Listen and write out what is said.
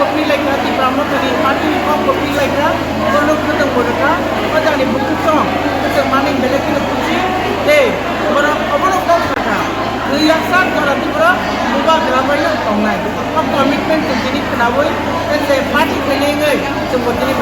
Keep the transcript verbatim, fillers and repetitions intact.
Kopi laikha, Tipra Mothani party ni kok kopi laikha, bono khwtwng bo rwkha, o jani bukuchong, khwtwng mani belai kheno kuchi, tei borok obono kok sakha, twi yaksa jora twi borok bubagra bai no tongnai. O commitment chwng tini khwnawi, tei je party khainai wngwi chwng bo tini